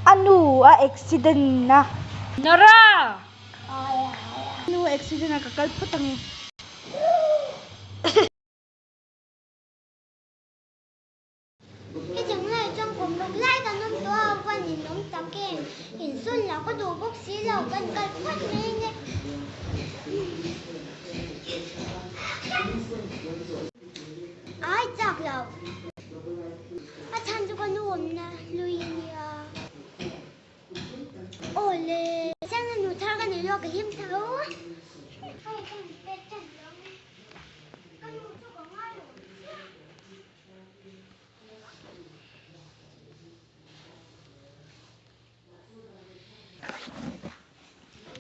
A nu a accident a. Nora! A nu accident a ka kal phawt ang e. Hetiang lai chuan kum ruk lai kan awm tawh a, van in awm tak em? Insawn lah ka duh bawk si lo, kan kal phawt mai ang e. Ai chak lo, a chhan chu ka nu awmna hlui a nia. Aw le, chang a nu thar ka nei lo a, ka hlim tho. Hei ka han pek tan lo ang e, ka nu chu ka ngai lo chiah.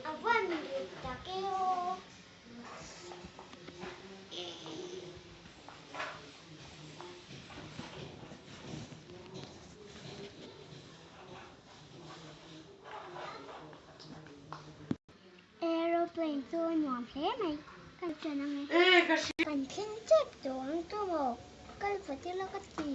A van rit tak e aw. Aeroplane chu a nuam hle mai. Kan ṭan ang e. Kan thleng tep tawh ang tawh maw? Kal vat ila ka ti.